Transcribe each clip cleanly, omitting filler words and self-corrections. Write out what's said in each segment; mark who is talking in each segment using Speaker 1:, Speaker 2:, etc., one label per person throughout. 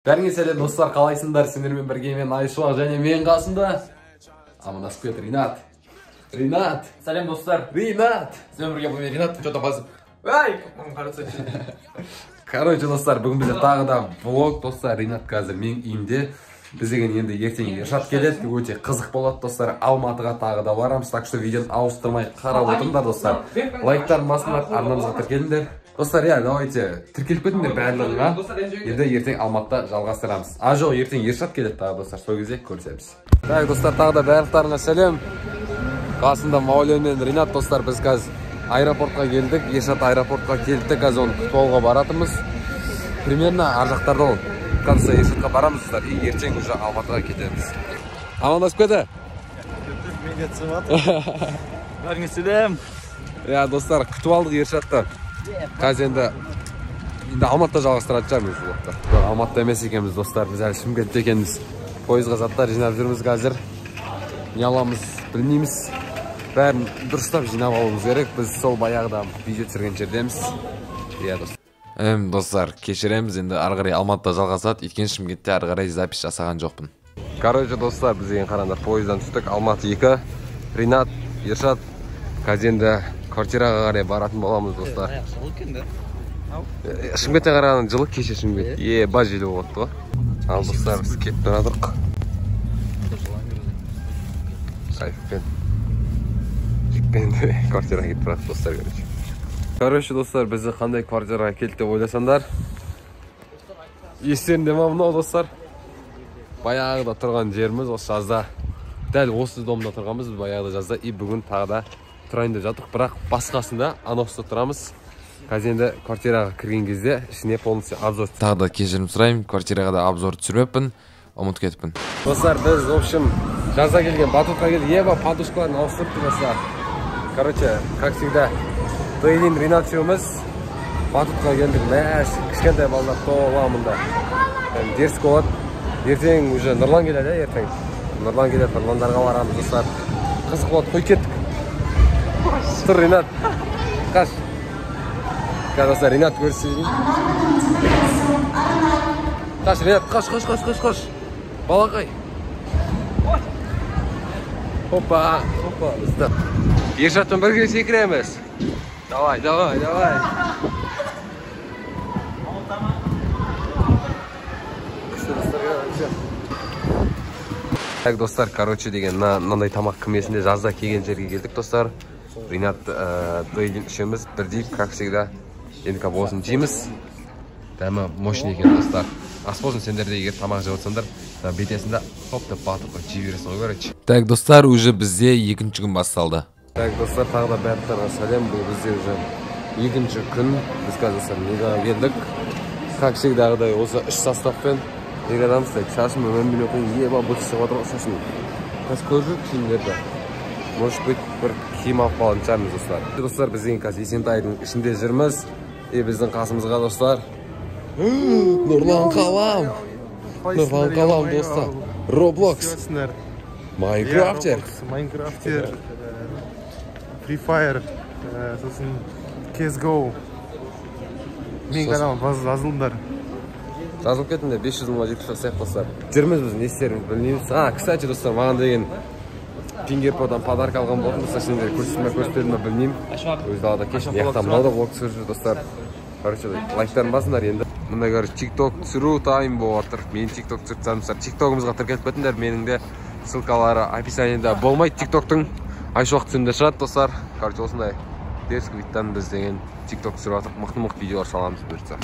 Speaker 1: Бәріңе сәлем достар, қалайсыңдар? Сендермен бірге мен Айшуақ және мен қасымда амандасып кет Ринат. Ринат.
Speaker 2: Сәлем достар.
Speaker 1: Ринат.
Speaker 2: Сіздермен бірге мен Ринат. Что-то басып. Ай,
Speaker 1: Короче, достар, бүгін бізде тағы да влог, достар. Ринат қазір менің үйімде. Біз деген енді ертең Ершат келеді, өте қызық болады, достар. Алматыға тағы да барамыз, так что видеоны ауыстырмай қарап отырыңдар, достар. Лайктарын басыңдар, арнамызға тіркеліңдер. Достар, иә, давайте тіркеліп кетіңдер барлығыңа. Енді ертең Алматыда жалғастырамыз. А жоқ, ертең Ершат келеді тағы, достар, сол кезде көрісеміз. Так, достар, тағы да барлықтарыңа сәлем. Қасында Маулен мен Ринат, достар, біз қазір аэропортқа келдік. Ершат аэропортқа келді, қазір оны күтіп алуға баратырмыз. Примерно ар жақтарда ол. Қазір Ершатқа барамыз, достар, и ертең уже Алматыға кетеміз. Амандасып кеті.
Speaker 2: Бәріңе сәлем.
Speaker 1: Иә, достар, күтіп алдық Ершатты. Қазір енді Алматыда жалғастыратын шығармыз влогты. Алматыда емес екенбіз, достар, біз әлі Шымкентте екенбіз. Пойызға заттар жинап жүрміз қазір. Не аламыз білмейміз. Бәрін дұрыстап жинап алуымыз керек. Біз сол баяғыда видео түсірген жердеміз. Иә, достар.
Speaker 3: Достар, кешіреміз, енді ары қарай Алматыда жалғасады, өйткені Шымкентте ары қарай запись жасаған жоқпын.
Speaker 1: Короче, достар, біз деген қараңдар, пойыздан түстік, Алматы 2, Ринат, Ершат, қазір енді квартираға қарай баратын боламыз, достар.
Speaker 2: Жылы екен да.
Speaker 1: Шымкентте қараған жылы, кеше Шымкент. Еба жел болып отты ғой. Ал достар, біз кетіп бара жатырмық. Кайфпен. Жіппен квартираға кетіп бара жатырмық, достар, короче. Короче, достар, бізді қандай квартираға келді деп ойласаңдар, естерінде ма мынау, достар? Баяғыда тұрған жеріміз осы жазда. Дәл осы домда тұрғанбыз баяғыда жазда, и бүгін тағы да тұрайын деп жатырмық, бірақ басқасында Аноста тұрамыз. Қазір енді квартираға кірген кезде ішіне полностью обзор.
Speaker 3: Тағы да кешірім сұраймын, квартираға да обзор түсірмеппін, ұмытып кетіппін.
Speaker 1: Достар, біз, в общем, жазда келген батутқа келдік. Еба, подушкаларын ауыстырыпты, достар. Короче, как всегда, Дейлин, Ринат үшеуміз батутқа келдік. Мәш, кішкентай балалар тола мында. Дерсік болады. Ертең уже Нұрлан келеді, ертең. Нұрлан келеді, Нұрландарға барамыз, достар. Қызық болады, қой кеттік. Тұр, Ринат. Қаш. Қазір, достар, Ринат көрсетейін. Қаш, Ринат, қаш, қаш, қаш, қаш, қаш. Балақай. Опа, опа, достар. Ершатпен бірге секіреміз. Давай, давай, давай. Так, достар, короче деген, мынандай тамақ кім есінде, жазда келген жерге келдік, достар. Ринат, Дейлин үшеуміз бірдей, как всегда. Енді кап осыны жейміз. Дәмі мощный екен, достар. Ас болсын сендер де, егер тамақ жеп отырсаңдар, бетесінде хоп деп батып жей бересің ғой, короче.
Speaker 3: Так, достар, уже бізде екінші күн басталды.
Speaker 1: Так, достар, тағы да барлықтарыңа сәлем. Бұл бізде уже екінші күн. Біз қазір, достар, Мегаға келдік. Как всегда, осы үш составпен Мегадамыз. Так, шашым өмір білмей қойын, еба бұт шығып отыр ғой шашым. Қазір көріп жүр киімдерді. Может быть, бір киім алып қалатын шығармыз, достар. Достар, біз деген қазір Есентайдың ішінде жүрміз. И біздің қасымызға, достар, Нұрлан Қалам. Нұрлан Қалам, достар. Roblox. Майнкрафтер.
Speaker 4: Майнкрафтер. Free Fire, сосын CSGO. Менің каналыма жазылыңдар.
Speaker 1: Жазылып кетіңдер, 500 мыңға жеткізіп тастайық, достар. Жүрміз біз, не істерімізді білмейміз. А, кстати, достар, маған деген Фингерпродан подарок алған болатын, достар, сендер көрсеттім бе, көрсетпедім бе, білмеймін. Өз далада кеш, мына жақта мынау да влог түсіріп жүр, достар. Короче, лайктарын басыңдар енді. Мында, короче, TikTok түсіру тайм болып жатыр. Мен TikTok түсіріп тастадым, достар. TikTok'ымызға тіркеліп кетіңдер, менің де ссылкалары описаниеда болмайды TikTok'тың. Айшуақ түсімде шығады, достар. Короче, осындай дерзкий видтан біз деген TikTok түсіріп жатырмық, мықты-мықты видеолар саламыз бұйыртса.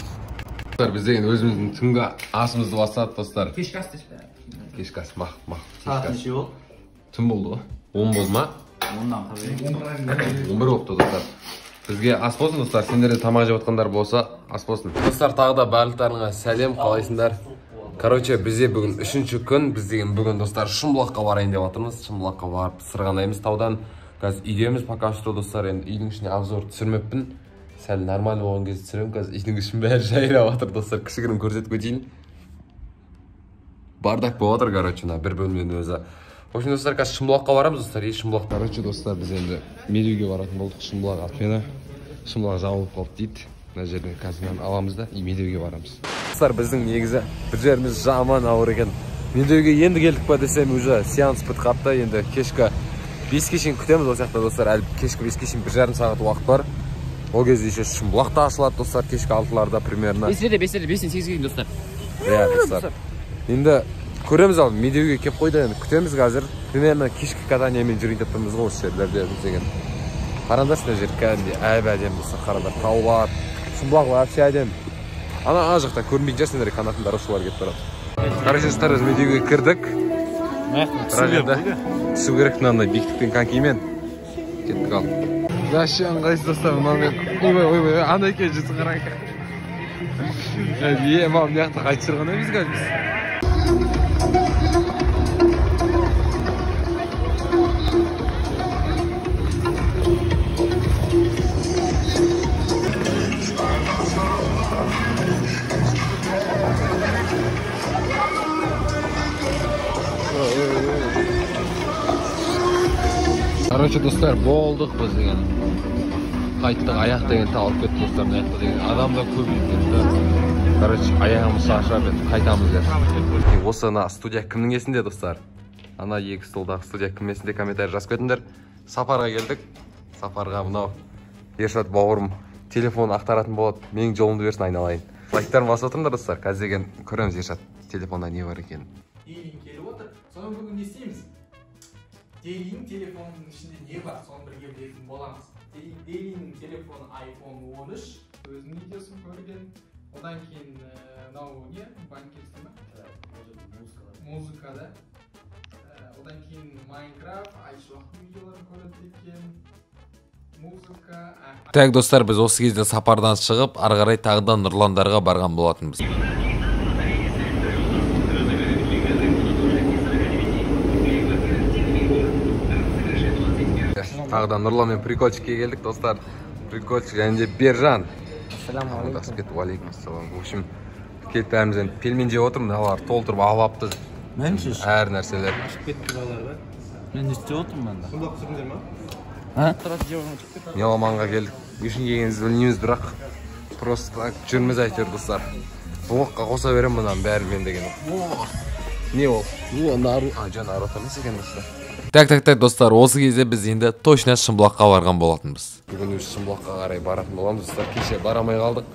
Speaker 1: Достар, біз деген өзіміздің түнгі асымызды бастадық, достар.
Speaker 2: Кешкі ас деші.
Speaker 1: Кешкі ас, мақ, мақ.
Speaker 2: Сағат неше болды?
Speaker 1: Түн болды ғой. 10 болды ма?
Speaker 2: 10-нан
Speaker 1: 11 болыпты, достар. Бізге ас болсын, достар. Сендер де тамақ жеп жатқандар болса, ас болсын. Достар, тағы да барлықтарыңа сәлем, қалайсыңдар? Короче, бізде бүгін үшінші күн. Біз деген бүгін, достар, Шымбұлаққа барайын деп жатырмыз. Шымбұлаққа барып сырғанаймыз таудан. Қазір үйдеміз пока что, достар. Енді үйдің ішіне обзор түсірмеппін. Сәл нормально болған кезде түсіремін. Қазір үйдің ішін бәрі жайрап жатыр, достар. Кішігірім көрсетіп кетейін. Бардак болып жатыр, короче, мына бір бөлменің өзі. В общем, достар, қазір Шымбұлаққа барамыз, достар. И Шымбұлақ. Короче, достар, біз енді Медеуге баратын болдық. Шымбұлақ отмена. Шымбұлақ жабылып қалды дейді. Мына жерден қазір аламыз да и Медеуге барамыз. Достар, біздің негізі бір жеріміз жаман ауыр екен. Медеуге енді келдік па десем, уже сеанс бітіп қапты. Енді кешкі 5-ке шейін күтеміз ол жақта, достар. Әлі кешкі 5-ке шейін 1,5 сағат уақыт бар. Ол кезде еще Шымбұлақ та ашылады, достар, кешкі 6-ларда примерно.
Speaker 5: 5-те 5-тен 8-ге дейін, достар.
Speaker 1: Иә, достар. Енді көреміз ал, Медеуге келіп қойды, енді күтеміз қазір. Примерно кешкі катаниямен жүрейін деп тұрмыз ғой осы жерлерде біз деген. Қараңдаршы, мына жер кәдімгідей әп-әдемі, достар, қараңдар, таулар, Шымбұлақ вообще әдемі. Ана ана жақта көрінбейтін шығар сендерге, канатында ұрушылар кетіп барады. Короче, достар, біз Медеуге кірдік. Бірақ енді түсу керек мынандай биіктікпен, конькимен. Кеттік ал. Вообще ыңғайсыз, достар, мынамен. Ойбай, ойбай, ана екен жүзі қараң. Е, мам, мына жақта қайтып жүрген емес қазір біз. Короче, достар, болдық біз деген. Қайттық, аяқ деген талып кетті, достар, мына жақта деген адам да көбейіп кетті. Короче, аяғымыз шаршап енді қайтамыз қазір. Осы ана студия кімнің есінде, достар? Ана екі столдағы студия кімнің есінде, комментарий жазып кетіңдер. Сапарға келдік. Сапарға мынау Ершат бауырым телефон ақтаратын болады. Менің жолымды берсін, айналайын. Лайктарын басып отырыңдар, достар. Қазір деген көреміз Ершат телефонда не бар екенін.
Speaker 6: Дейін келіп отыр. Соны бүгін не істейміз? Дейін телефонының ішінде не бар, соны бірге білетін боламыз. Дейіннің телефоны iPhone 13, өзінің видеосын көрген. Одан кейін мынау не, банкирский ма? Музыка, да. Одан кейін Майнкрафт, Айшуақтың видеоларын көреді екен. Музыка.
Speaker 3: Так, достар, біз осы кезде сапардан шығып, ары қарай тағы да Нұрландарға барған болатынбыз.
Speaker 1: Тағы да Нұрлан мен Прикольчикке келдік, достар. Прикольчик және де Бержан. Ассалаумағалейкум. Уалейкум ассалам. В общем, келіп бәріміз енді пельмен жеп отырмыз, мыналар толтырып алып алыпты. Әр нәрселер.
Speaker 2: Ашып кетті балалар ба? Мен не істеп отырмын анда?
Speaker 4: Шымбұлақ түсірдіңдер ма?
Speaker 1: Меломанға келдік. Не үшін келгенімізді білмейміз, бірақ просто так жүрміз әйтеуір, достар. Влогқа қоса беремін мынаның бәрін мен деген. Не ол? О, Наруто емес екен, достар.
Speaker 3: Так, так, так, достар, осы кезде біз енді точно Шымбұлаққа барған болатынбыз.
Speaker 1: Бүгін өз Шымбұлаққа қарай баратын боламыз, достар. Кеше бара алмай қалдық.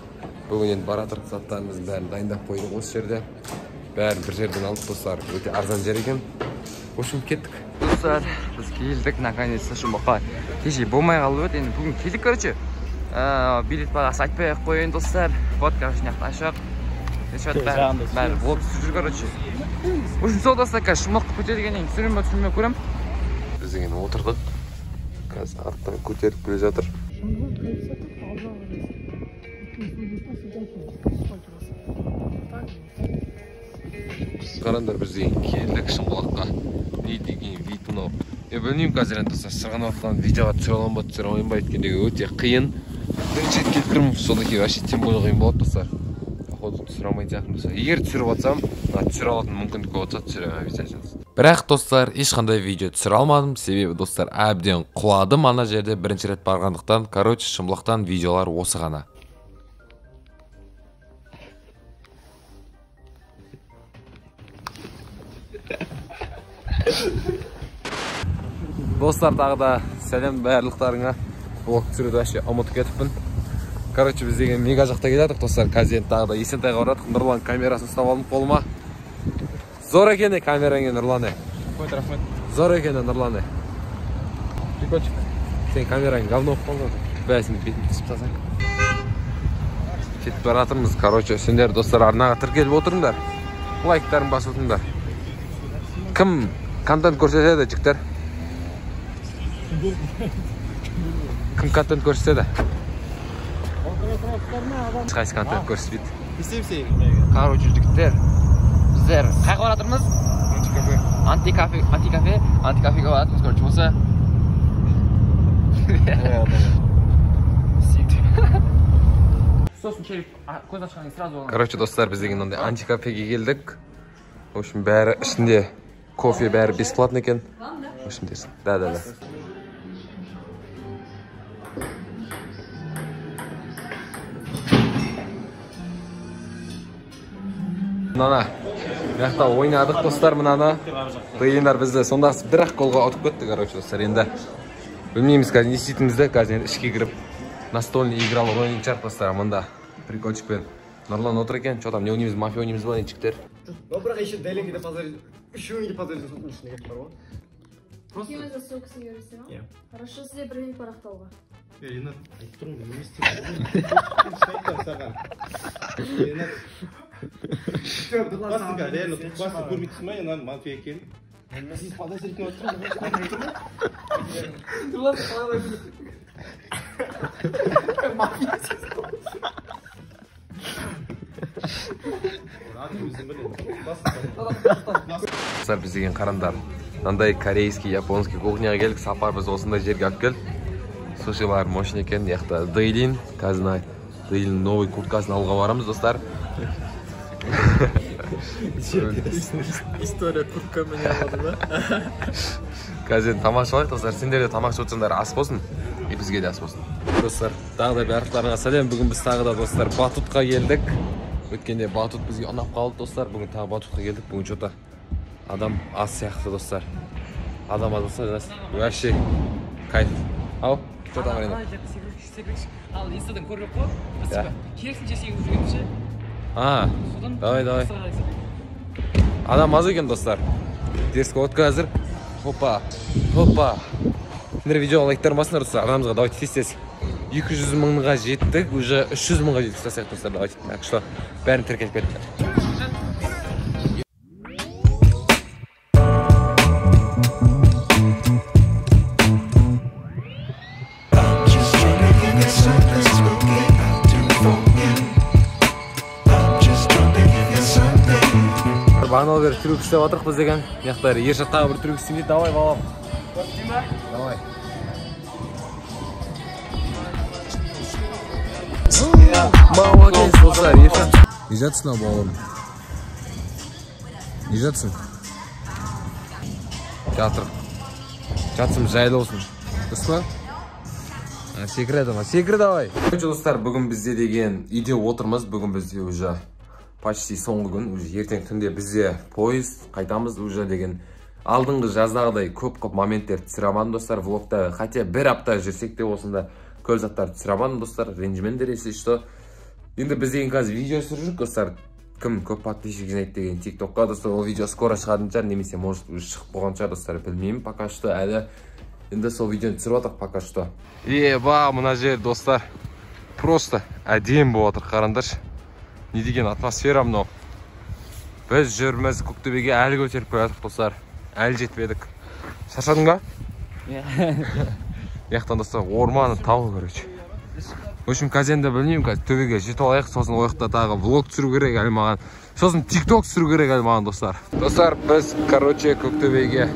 Speaker 1: Бүгін енді бара тұрып заттарымыздың бәрін дайындап қойдық осы жерде. Бәрін бір жерден алдық, достар. Өте арзан жер екен. В общем, кеттік.
Speaker 5: Достар, біз келдік наконец-то Шымбұлаққа. Кеше болмай қалып еді, енді бүгін келдік, короче. Билет бағасы айтпай ақ қояйын, достар. Вот, короче, мына жақта Айшуақ. Бәрі влог түсіріп жүр, короче. В общем, сол, достар, қазір Шымбұлаққа көтерілгеннен кейін түсіремін ба, түсірмей көремін.
Speaker 1: Біз деген отырдық. Қазір арттан көтеріп келе жатыр. Қараңдар, біз деген келдік Шымбұлаққа. Не деген вид мынау. Мен білмеймін қазір енді, достар, сырғанақтан видеоға түсіре аламын ба, түсіре алмаймын ба, өйткені өте қиын. Бірінші рет келіп тұрмын, содан кейін вообще тем более қиын болады, достар. Походу түсіре алмайтын сияқтымын, достар. Егер түсіріп жатсам, түсіре алатын мүмкіндік болса түсіремін обязательно.
Speaker 3: Бірақ, достар, ешқандай видео түсіре алмадым, себебі, достар, әбден құладым ана жерде бірінші рет барғандықтан. Короче, Шымбұлақтан видеолар осы ғана.
Speaker 1: Достар, тағы да сәлем барлықтарыңа. Влог түсіруді вообще ұмытып кетіппін. Короче, біз деген мега жақта келе жатырмық, достар. Қазір енді тағы да Есентайға баратық. Нұрлан камерасын ұстап алдым қолыма. Зор екен камераң, Нұрлан.
Speaker 6: Рахмет, рахмет.
Speaker 1: Зор екен, Нұрлан. Прикольчик. Сен камераң говно болып қалды. Бәсін бетін түсіп тастасаң. Кетіп баратырмыз. Короче, сендер, достар, арнаға тіркеліп отырыңдар. Лайктарын басып отырыңдар. Кім контент көрсетеді, жігіттер? Кім контент көрсетеді? Ешқайсы контент көрсетпейді.
Speaker 5: Короче, жігіттер, біздер қайға баратырмыз? Антикафе. Антикафе, антикафеге баратырмыз, короче, осы. Сосын келіп, көз ашқаннан кейін сразу.
Speaker 1: Короче, достар, біз деген мынандай антикафеге келдік. В общем, бәрі ішінде кофе, бәрі бесплатно екен. В общем, да, да, да. Мынаны мына жақта ойнадық, достар, мынаны. Дегендер бізді сонда бір-ақ голға ұтып кетті, короче, достар. Енді білмейміз қазір не істейтінімізді. Қазір енді ішке кіріп настольный игралар ойнайтын шығар, достар. Мында прикольчикпен Нұрлан отыр екен. Че там, не ойнаймыз, мафия ойнаймыз ба, жігіттер?
Speaker 7: Но бірақ еще Дейлинге де позор, үшеуіңе де позор сосын ішіне кетіп бар ғой.
Speaker 8: Екеуміз де сол кісіге бересің, а? Хорошо, сізде бір минут бар ақтауға.
Speaker 4: Ренат, айтып тұрмын, не істеп айтамын саған. Ренат, басты, реально, басты көрмей тұрсың ба, енді мафия екенін? Сіз подозрительно отырсың ба?
Speaker 6: Нұрлан қалай мафия.
Speaker 1: Достар, біз деген қараңдар, мынандай корейский, японский кухняға келдік. Сапар біз осындай жерге алып келді. Сушилар мощный екен. Мына жақта Дейлин, қазір Дейлин новый курткасын алуға барамыз, достар.
Speaker 6: История курткамен алады да.
Speaker 1: Қазір енді тамақ ішіп алайық, достар. Сендер де тамақ ішіп отырсаңдар, ас болсын. И бізге де ас болсын. Достар, тағы да барлықтарыңа сәлем. Бүгін біз тағы да, достар, батутқа келдік. Өткенде батут бізге ұнап қалды, достар. Бүгін тағы батутқа келдік. Бүгін что-то адам аз сияқты, достар. Адам аз болса, вообще кайф. Ау, что там, Ренат?
Speaker 5: Ал, инстадан көріп қой. Біз керісінше секіріп жүргенбіз ше.
Speaker 1: А, давай, давай. Адам аз екен, достар. Дерске от қазір. Хопа, хопа. Сендер видеоға лайктарын басыңдар, достар. Арамызға давайте тез-тез 200 мыңға жеттік, уже 300 мыңға жетіп тастайық, достар. Давайте. Так что бәрін тіркеліп кетті. Бағаналы бері трюк істеп жатырық біз деген. Мына жақта Ершат тағы бір трюк істеймін дейді. Давай, балам. Давай. Молодец, достар, Ершат. Не жатсың ау, бауырым? Не жатсың? Жатыр. Жатсым жайлы болсын. Дұрыс па? Секір ама, секір давай. Достар, бүгін бізде деген үйде отырмыз. Бүгін бізде уже почти соңғы күн, уже ертең түнде бізде поезд, қайтамыз уже деген. Алдыңғы жаздағыдай көп көп моменттер түсіре алмадым, достар, влогта. Хотя бір апта жүрсек те осында көп заттар түсіре алмадым, достар, ренжімеңдер, если что. Енді біз деген қазір видео түсіріп жүрік, достар. Кім көп подписчик жинайды деген TikTokқа, достар, ол видео скоро шығатын шығар, немесе может уже шығып болған шығар, достар, білмеймін пока что әлі. Енді сол видеоны түсіріп жатырық пока что. Еба, мына жер, достар, просто әдемі болып жатыр, қараңдаршы. Не деген атмосфера мынау. Біз жүрміз Көктөбеге әлі көтеріп келе жатырық, достар. Әлі жетпедік. Шаршадың ба?
Speaker 5: Иә.
Speaker 1: Мына достар, орманы, тау, короче. В общем, қазір енді білмеймін, қазір төбеге жетіп алайық, сосын ол жақта тағы влог түсіру керек әлі маған. Сосын TikTok түсіру керек әлі маған, достар. Достар, біз, короче, Көктөбеге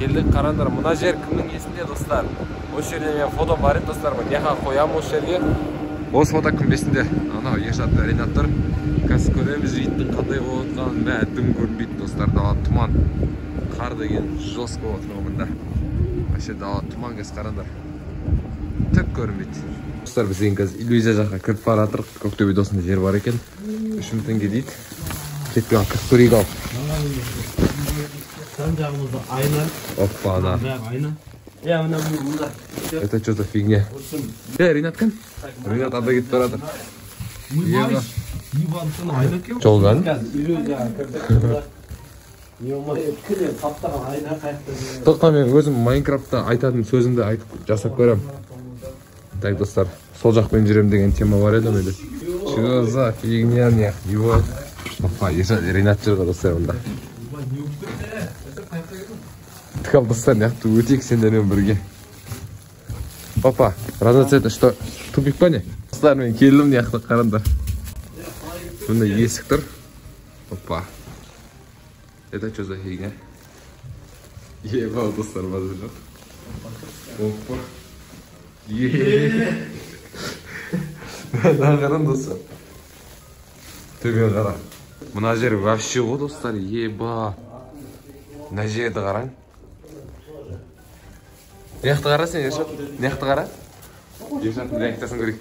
Speaker 1: келдік. Қараңдар, мына жер кімнің есінде, достар? Осы жерде менің фотом бар еді, достар. Мына жаққа қоямын осы жерге. Осы фото кім есінде? Анау Ершат, Ренат тұр. Қазір көреміз життің қандай болып жатқанын. Мә, дым көрінбейді, достар. Дала тұман. Қар деген жестко болып жатыр мында. Вообще дала тұман, қазір қараңдар. Түк көрінбейді. Достар, біз енді қазір иллюзия жаққа кіріп бара жатырық. Көктөбеде осындай жер бар екен. 3000 теңге дейді. Кетпей ал, кіріп көрейік ал.
Speaker 2: Жан жағымызда айна.
Speaker 1: Опа, ана.
Speaker 2: Айна. Я мына мында.
Speaker 1: Это что-то фигня. Ренат кім? Ренат анда кетіп бара жатыр. Жолдан. Тоқта, мен өзім Майнкрафтта айтатын сөзімді айтып жасап көремін. Так, достар, сол жақпен жүрем деген тема бар еді менде. Что за фигня, не? Его. Опа, Ренат жүр ғой, достар, мында. Тікал, достар, неқты өтейік сендермен бірге. Опа, разноцветный, что? Тупик па не? Достар, мен келдім, неқты қараңдар. Мында есік тұр. Опа. Это что за фигня? Ебал, достар, базар жоқ. Опа. Еее. Мына қараң, достар. Төмен қара. Мына жер вообще ғой, достар, еба. Мына жерді қараң. Мына жақты қара сен, Ершат. Мына жақты қара. Ершаттың реакциясын көрейік.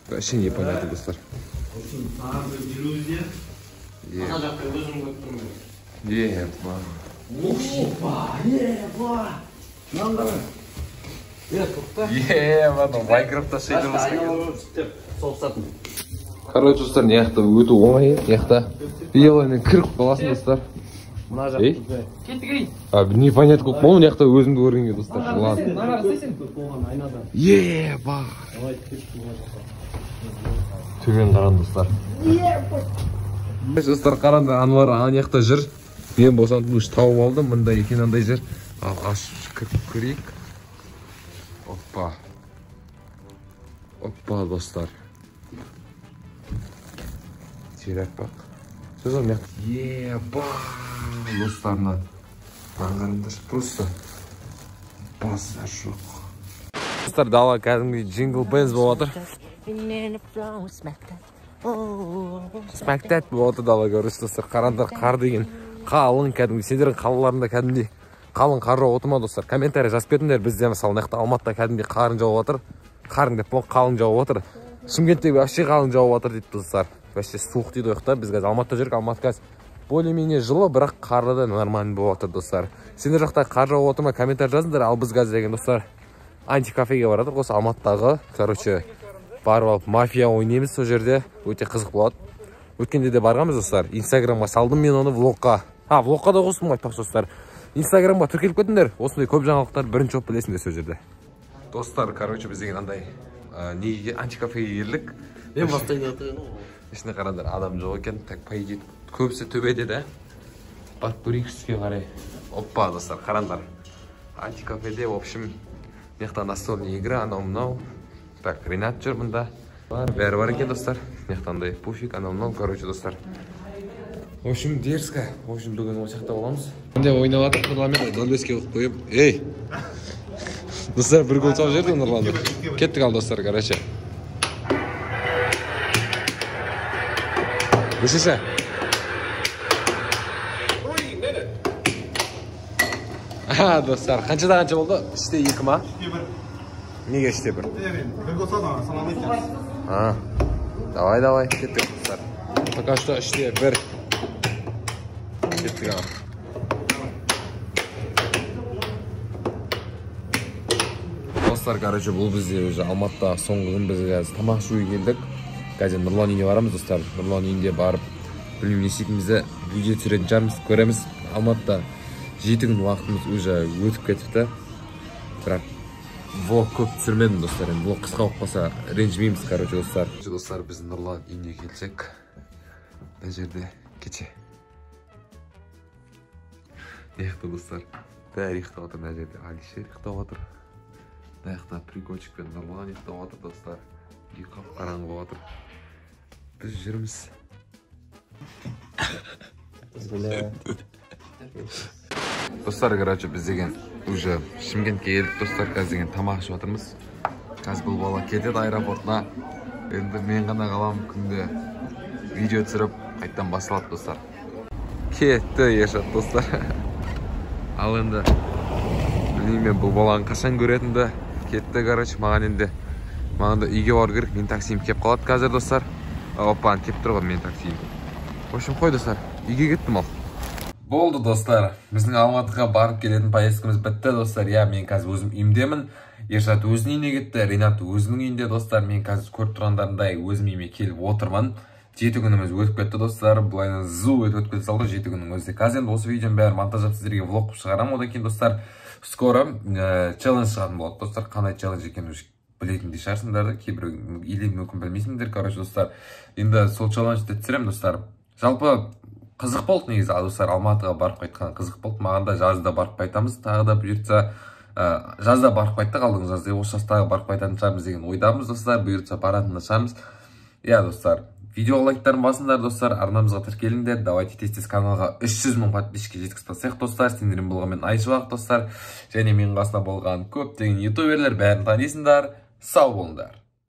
Speaker 1: Вообще непонятно, достар.
Speaker 2: Тағы бір иллюзия. Ана жақта өзім көріп тұрмын.
Speaker 1: Еба.
Speaker 2: Опа, еба. Мынаны қара. Е, тоқта.
Speaker 1: Еба, мынау Майнкрафтта шейдер.
Speaker 2: Соғысатын.
Speaker 1: Короче, достар, мына жақта өте оңай, мына жақта видеолармен кіріп қаласың, достар.
Speaker 2: Мына жақта.
Speaker 5: Кеттік ей.
Speaker 1: А, непонятно көп болды, мына жақта өзімді көргенге, достар. Ладно. Еба. Төмен қаран, достар. Достар, қараңдар, Ануар ана жақта жүр. Мен болсам душ тауып алдым, мында екен андай жер. Ал ашып кіріп көрейік. Опа. Опа, достар. Жер аппақ. Сосын мына еба, достар, мына қараңдаршы, просто базар жоқ. Достар, дала кәдімгідей джингл бенз болып жатыр. Smack that болып жатыр дала, короче, достар. Қараңдар, қар деген қалың кәдімгі. Сендердің қалаларында кәдімгідей қалың қар жауып отыр ма, достар? Комментарий жазып кетіңдер. Бізде мысалы мына жақта Алматыда кәдімгідей қарын жауып жатыр. Қарын деп болған, қалың жауып жатыр. Шымкентте вообще қалың жауып жатыр дейді, достар. Вообще суық дейді ол жақта. Біз қазір Алматыда жүрік, Алматы қазір более-менее жылы, бірақ қарлы да нормально болып жатыр, достар. Сендер жақта қар жауып отыр ма, комментарий жазыңдар. Ал біз қазір деген, достар, антикафеге барадық. Осы Алматыдағы, короче, барып алып мафия ойнаймыз сол жерде. Өте қызық болады. Өткенде де барғанбыз, достар. Инстаграмға салдым мен оны влогқа. А, влогқа да қостым айтпақшы, достар. Инстаграмға тіркеліп кетіңдер. Осындай көп жаңалықтар бірінші болып білесіңдер сол жерде. Достар, короче, біз деген андай неге антикафеге келдік.
Speaker 2: Мен бастайын жатыр.
Speaker 1: Ішіне қараңдар, адам жоқ екен. Так, по идее, көбісі төбеде да. Барып көрейік үстіге қарай. Опа, достар, қараңдар. Антикафеде, в общем, мына жақта настольная игра, анау мынау. Так, Ринат жүр мында. Бар, бәрі бар екен, достар. Мына жақта андай пуфик, анау мынау, короче, достар. В общем, дерзко. В общем, бүгін осы жақта боламыз. Мында ойнап жатыр Нұрланмен, 0-5-ке қойып. Ей! Достар, бір гол салып жіберді Нұрланды. Кеттік ал, достар, короче. Нешінші? А, достар, қаншада қанша болды? 3-2 ма?
Speaker 4: 3-1.
Speaker 1: Неге 3-1?
Speaker 4: Бір гол салды, санамайды.
Speaker 1: А, давай, давай, кеттік, достар. Пока что 3-1. Кеттік ал. Достар, короче, бұл бізде уже Алматыда соңғы күн, біз қазір тамақ ішуге келдік. Қазір Нұрлан үйіне барамыз, достар. Нұрлан үйінде барып, білмеймін не істейтінімізді, видео түсіретін шығармыз, көреміз. Алматыда 7 күн уақытымыз уже өтіп кетіпті. Бірақ влог көп түсірмедім, достар. Енді влог қысқа болып қалса ренжімейміз, короче, достар. Достар, біз Нұрлан үйіне келсек, мына жерде кеше. Мына жақта, достар, бәрі ұйықтап отыр. Мына жерде Алишер ұйықтап отыр. Мына жақта прикольчик пен Нұрлан ұйықтап отыр, достар. Үй қап-қараңғы болып отыр. Біз жүрміз. Достар, короче, біз деген уже Шымкентке келдік, достар. Қазір деген тамақ ішіп жатырмыз. Қазір бұл бала кетеді аэропортына. Енді мен ғана қаламын, күнде видео түсіріп қайтадан басталады, достар. Кетті Ершат, достар. Ал енді білмеймін мен бұл баланы қашан көретінді. Кетті, короче, маған енді маған да үйге бару керек. Менің таксиім келіп қалады қазір, достар. Опа, келіп тұр ғой менің таксиім. В общем, қой, достар, үйге кеттім ал. Болды, достар, біздің Алматыға барып келетін поездкамыз бітті, достар. Иә, мен қазір өзім үйімдемін. Ершат өзінің үйіне кетті, Ринат өзінің үйінде, достар. Мен қазір көріп тұрғандарындай өзім үйіме келіп отырмын. 7 күніміз өтіп кетті, достар. Былайынан зу өтіп кете салды 7 күннің өзі. Қазір енді осы видеоның бәрін монтаждап сіздерге влог қылып шығарамын. Одан кейін, достар, скоро челлендж шығатын болады, достар. Қандай челлендж екенін уже білетіндей шығарсыңдар да, кейбір или мүмкін білмейсіңдер, короче, достар. Енді сол челленджді түсіремін, достар. Жалпы қызық болды негізі, достар, Алматыға барып қайтқан қызық болды. Маған да жазда барып қайтамыз, тағы да бұйыртса, жазда барып қайттық, алдыңғы жазда, осы жазда тағы барып қайтатын шығармыз деген ойдамыз, достар. Бұйыртса баратын шығармыз. Иә, достар, видео лайктарын басыңдар, достар, арнамызға тіркеліңдер. Давайте тез-тез каналға 300 мың подписчикке жеткізіп тастайық, достар. Сендермен болған мен Айшуақ, достар. Және менің қасымда болған көптеген ютуберлер, бәрін танисыңдар. Сау болыңдар.